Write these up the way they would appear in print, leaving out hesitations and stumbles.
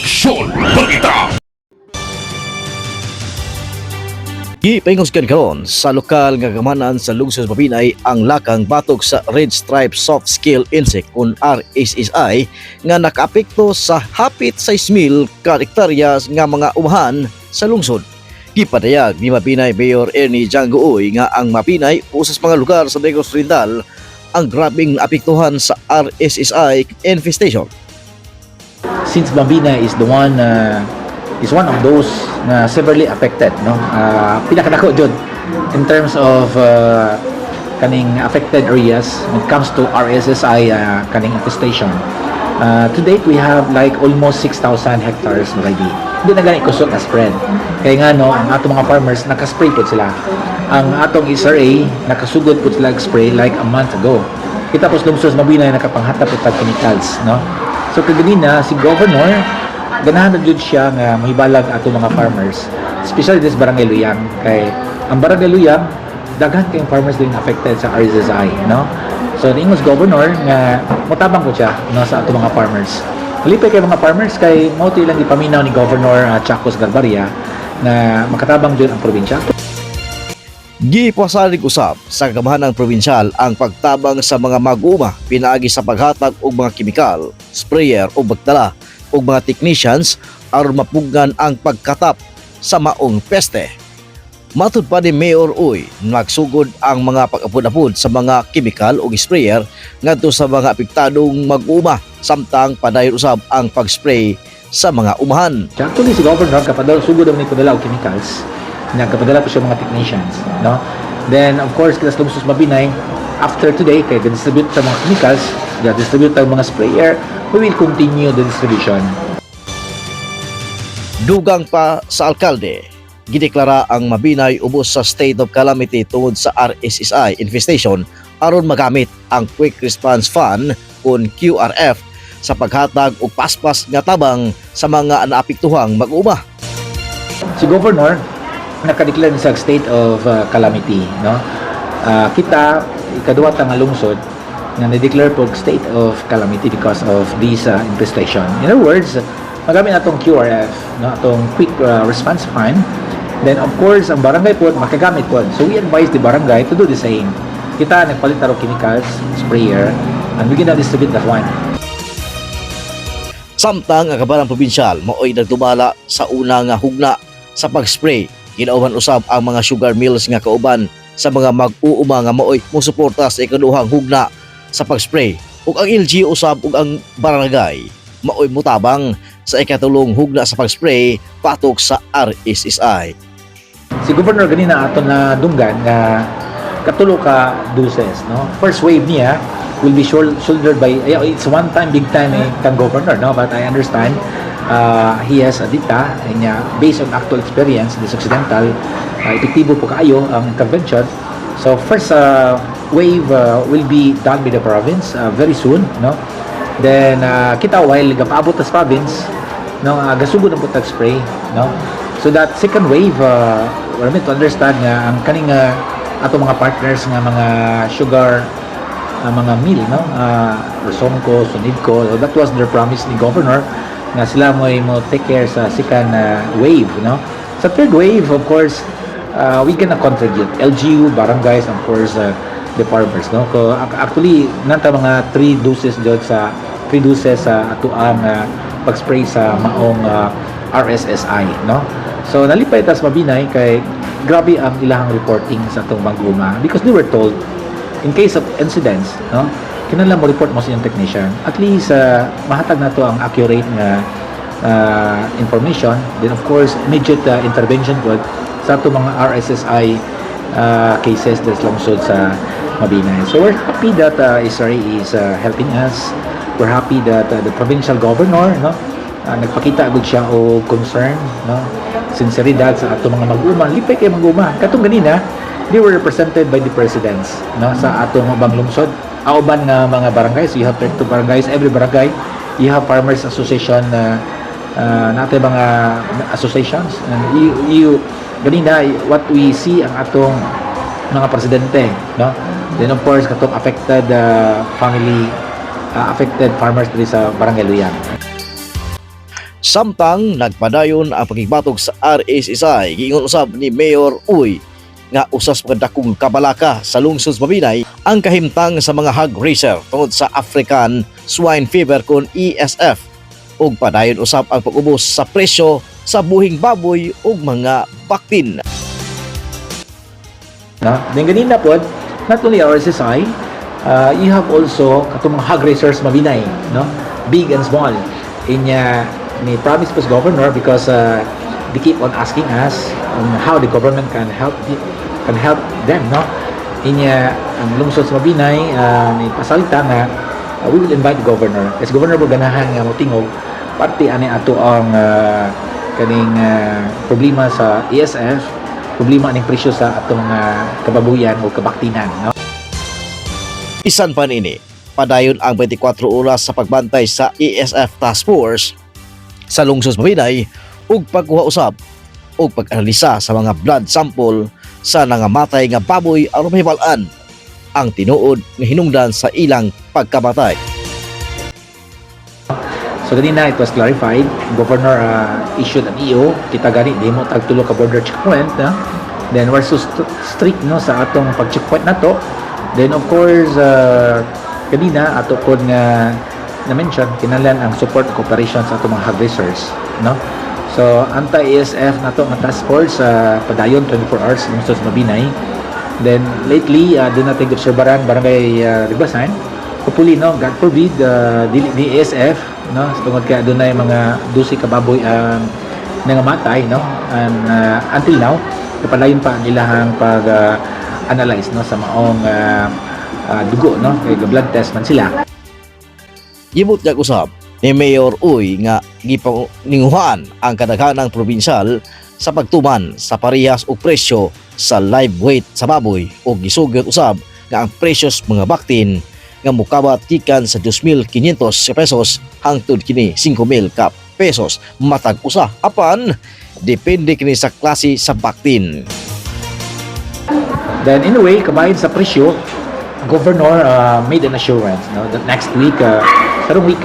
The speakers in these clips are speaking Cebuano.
Aksyon Balita. Gipaingosgan karon sa lokal nga gamanan sa lungsod sa Mabinay ang lakang batok sa Red Stripe Soft Scale Insect kon RSSI nga nakaapekto sa hapit 6,000 ka hektarya nga mga umahan sa lungsod. Gipadayag ni Mabinay Mayor Ernie Django Uy nga ang Mabinay usa sa mga lugar sa Negros Oriental ang grabeng naapektuhan sa RSSI infestation. Since Mabinay is one of those na severely affected, no, pinakadako jud in terms of kaning affected areas when it comes to RSSI kaning infestation. To date, we have like almost 6,000 hectares already. Hindi na gani kusog na spread kay nga no, ang atong mga farmers naka-spray pod sila. Ang atong SRA, nakasugod pod sila spray like a month ago. Kita pos lungsod Mabinay, nakapanghatag pod tag chemicals, no? So kaganina, si governor ganahan na jud siya nga mahibalag ato mga farmers, especially this Barangay Luyang, kay ang Barangay Luyang daghan kayong farmers din affected sa RSSI, no? So niingon governor nga motabang ko siya, no, sa ato mga farmers. Malipay kay mga farmers kay mao to ilang gipaminaw ni Governor Chaco Sagarbarria na makatabang jud ang probinsya. Gipasalig usab sa kagamahanang probinsyal ang pagtabang sa mga mag-uma pinaagi sa paghatag og mga kemikal, sprayer o pagdala og mga technicians aron mapugnan ang pagkatap sa maong peste. Matud pa ni Mayor Uy, nagsugod ang mga pag-apod-apod sa mga kemikal o sprayer ngadto sa mga apektadong mag-uma samtang padayon usab ang pag-spray sa mga umahan. Actually, si Governor kapadala, sugod naman ni padala og chemicals. Nagkapadala po siya mga technicians, no? Then of course, kita sa Lungsod Mabinay, after today kay distribute sa mga chemicals, distribute ang mga sprayer, we will continue the distribution. Dugang pa sa alkalde, gideklara ang Mabinay ubos sa state of calamity tungod sa RSSI infestation aron magamit ang Quick Response Fund kon QRF sa paghatag og paspas nga tabang sa mga naapektuhang mag-uma. Si Governor nakadeclare sa state of calamity, no? Kita ikaduha ta nga lungsod nga na-declare po state of calamity because of this infestation. In other words, magamit atong QRF, no, atong Quick Response Fund. Then of course, ang barangay po makagamit po. So we advise the barangay to do the same. Kita nagpalit ta og chemicals, sprayer, and we gonna distribute that one. Samtang ang kabalang probinsyal maoy nagdumala sa una nga hugna sa pag-spray. Kinauban usab ang mga sugar mills nga kauban sa mga mag-uuma nga maoy mosuporta sa ikaduhang hugna sa pag-spray. Ug ang LGU usab ug ang barangay maoy mutabang sa ikatulong hugna sa pag-spray patok sa RSSI. Si Governor ganina ato na dunggan nga katulo ka doses, no? First wave niya will be shouldered by eh, it's one time big time eh kang governor, no? But I understand he has a data niya based on actual experience this Occidental, epektibo po kaayo ang intervention. So first wave will be done by the province very soon, no? Then kita while gapaabot sa province, no, gasugod ang putag spray, no? So that second wave, we're meant to understand nga ang kaning ato mga partners nga mga sugar mga mill, no, Rosonco, Sunidco. So that was their promise ni governor nga sila mo take care sa second wave, no? Sa third wave, of course, we gonna contribute LGU, barangays, and of course the farmers, no? Ko actually nanta mga 3 doses jud sa 3 doses sa atuang pag-spray sa maong RSSI, no? So nalipay tas Mabinay kay grabe ang ilahang reporting sa atong mag-uma because they were told in case of incidents, no, kinahanglan mo report mo sa inyong technician. At least mahatag na to ang accurate nga information. Then of course, immediate intervention pod sa ato mga RSSI cases des lungsod sa Mabinay. So we're happy that SRA is helping us. We're happy that the provincial governor, no, nagpakita gud siya og concern, no, sinseridad sa ato mga mag-uma. Lipay kay mag-uma. Katong ganina, they were represented by the presidents, no, sa atong ubang lungsod, uban nga mga barangays. You have 32 barangays. Every barangay, you have farmers association na natin mga associations and you ganina what we see ang atong mga presidente, no? Then of course, katong affected family, affected farmers diri sa Barangay Luyang. Samtang nagpadayon ang pagkibatok sa RSSI, giingon usab ni Mayor Uy nga usas mga dakong kabalaka sa lungsod sa Mabinay ang kahimtang sa mga hog raiser tungod sa African Swine Fever kon ASF ug padayon usab ang pag-ubos sa presyo sa buhing baboy ug mga baktin. No? Then ganina pod, not only RSSI, you have also katong mga hog raisers Mabinay, no? Big and small. Inya ni promise po sa governor because they keep on asking us on how the government can help them, no? Inya ang lungsod sa Mabinay ni pasalita nga we will invite the governor. Kasi governor mo ganahan nga motingog parte ani ato ang kaning problema sa ASF, problema aning presyo sa atong kababuyan o kabaktinan, no? Bisan pa niini, padayon ang 24 oras sa pagbantay sa ASF Task Force sa lungsod sa Mabinay ug pagkuha usab ug pag-analisa sa mga blood sample sa nangamatay nga baboy aron mahibal-an ang tinuod nga hinungdan sa ilang pagkamatay. So ganina it was clarified, governor issued an EO, kita gani di mo tag tulo ka border checkpoint, no? Then we're so strict, no, sa atong pag-checkpoint nato. Then of course kanina ato pod nga na mention kinahanglan ang support and cooperation sa atong mga hog raisers, no? So anti-ASF nato nga task force padayon 24 hours lungsod sa Mabinay. Then lately duna tay obserbaran barangay Rigbasan. Hopefully, no, God forbid, dili ni ASF, no, tungod kay adunay mga 12 ka baboy ang nangamatay, no, and until now padayon pa ang ilahang pag analyze, no, sa maong dugo, no, kay blood test man sila. Gibutyag usab ni Mayor Uy nga gipaninguhaan ang kadaghanang probinsyal sa pagtuman sa parehas og presyo sa live weight sa baboy ug gisugyot usab nga ang presyos mga baktin nga mukabat gikan sa 2,500 ka pesos hangtod kini 5,000 ka pesos matag usa, apan depende kini sa klase sa baktin. Then anyway, kabahin sa presyo, governor made an assurance, no, that next week, karong week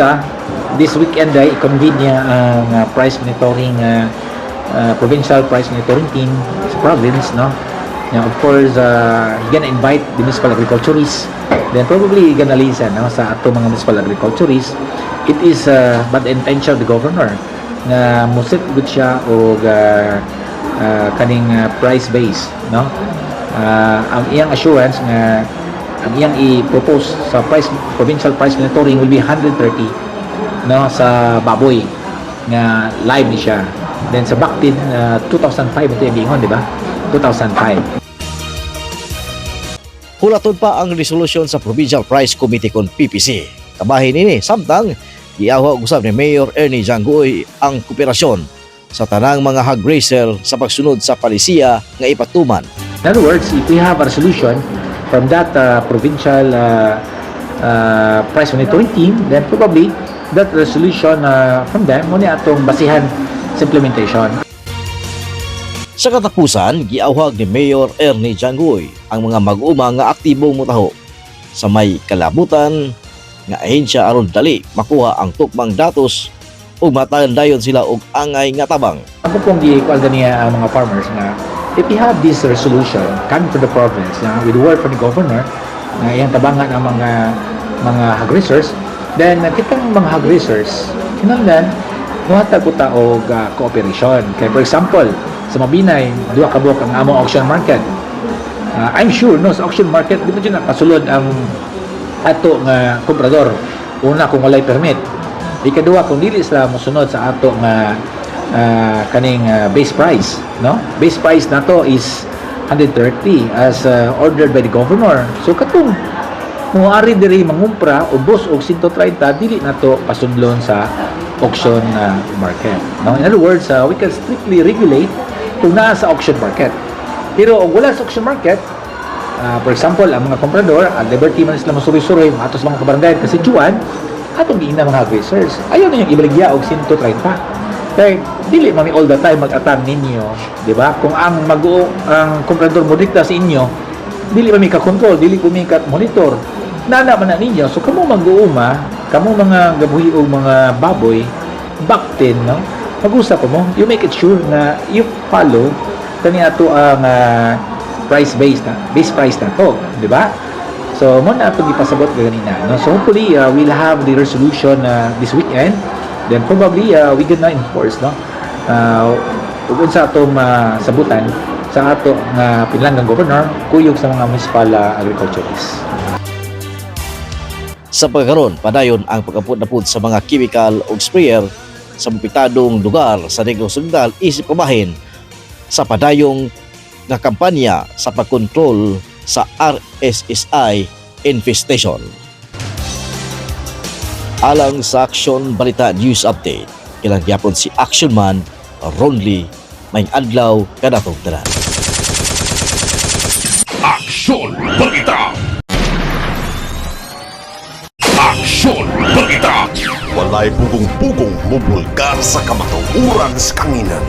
this weekend ay i-convene niya ang price monitoring provincial price monitoring team sa province, no. Now, of course, he gonna invite the municipal agriculturists. Then probably he gonna listen, no, sa ato mga municipal agriculturists. It is but the intention of the governor nga muset gud siya og kaning price base, no? Ang iyang assurance nga ang iyang i-propose sa price provincial price monitoring will be 130, no, sa baboy nga live ni siya. Then sa Baktin 2005 ito yung giingon, di ba? 2005. Hulaton pa ang resolusyon sa Provincial Price Committee kon PPC. Kabahin ini samtang giawhag usab ni Mayor Ernie Janggoy ang kooperasyon sa tanang mga hog raiser sa pagsunod sa palisiya nga ipatuman. In other words, if we have a resolution from that provincial price monitoring team, then probably that resolution from them mao ni atong basihan sa implementation. Sa katapusan, giawhag ni Mayor Ernie Janggoy ang mga mag-uma nga aktibong mutaho sa may kalabutan nga ahensya aron dali makuha ang tukmang datos ug matagan dayon sila og angay nga tabang. Ako pong gi-kuan niya ang mga farmers nga if you have this resolution coming from the province na with word from the governor na iyang tabangan ang mga hog raisers, then kitang mga hog raisers kinahanglan muhatag ko ta og cooperation. Kay for example, sa Mabinay, duha ka buok ang among auction market. I'm sure, no, sa auction market di ba dyan nakasulod ang ato nga komprador? Una, kung walay permit. Ikaduha, kung dili sila mosunod sa ato nga kaning base price, no? Base price nato is 130 as ordered by the governor. So katong muari diri mangumpra ubos og 130, dili nato pasundlon sa auction market, no? In other words, we can strictly regulate kung naa sa auction market. Pero kung wala sa auction market, for example, ang mga komprador, at liberty man sila masuroy-suroy, atos mga kabarangay kasi juan, atong giingnan mga racers. Ayaw na yung ibaligya og 130. Kay dili mami all the time mag-atang ninyo, di ba? Kung ang mag ang komprador mo dikta sa inyo, dili mami ka control, dili ko mi ka monitor. Nana man na ninyo. So kamo mag-uuma, kamo mga gabuhi og mga baboy, Back then, no, mag-usap mo, you make it sure na you follow kani ato ang price base na base price na to, di ba? So mo na atong gipasabot ganina, no? So hopefully we'll have the resolution this weekend, then probably we gonna enforce, no, ug unsa atong sabutan sa ato nga pinalanggang governor kuyog sa mga municipal agriculturists. Sa pagkaron, padayon ang pagkaput-naput sa mga chemical ug sprayer sa mapitadong lugar sa Negros Oriental isip kabahin sa padayong nga kampanya sa pagkontrol sa RSSI infestation. Alang sa Action Balita News Update, ilang gyapon si Action Man Ronli. Maayong adlaw kanatong tanan. Aksyon Balita. Aksyon Balita. Walay pugong-pugong mubulgar sa kamatuoran sa kanginan.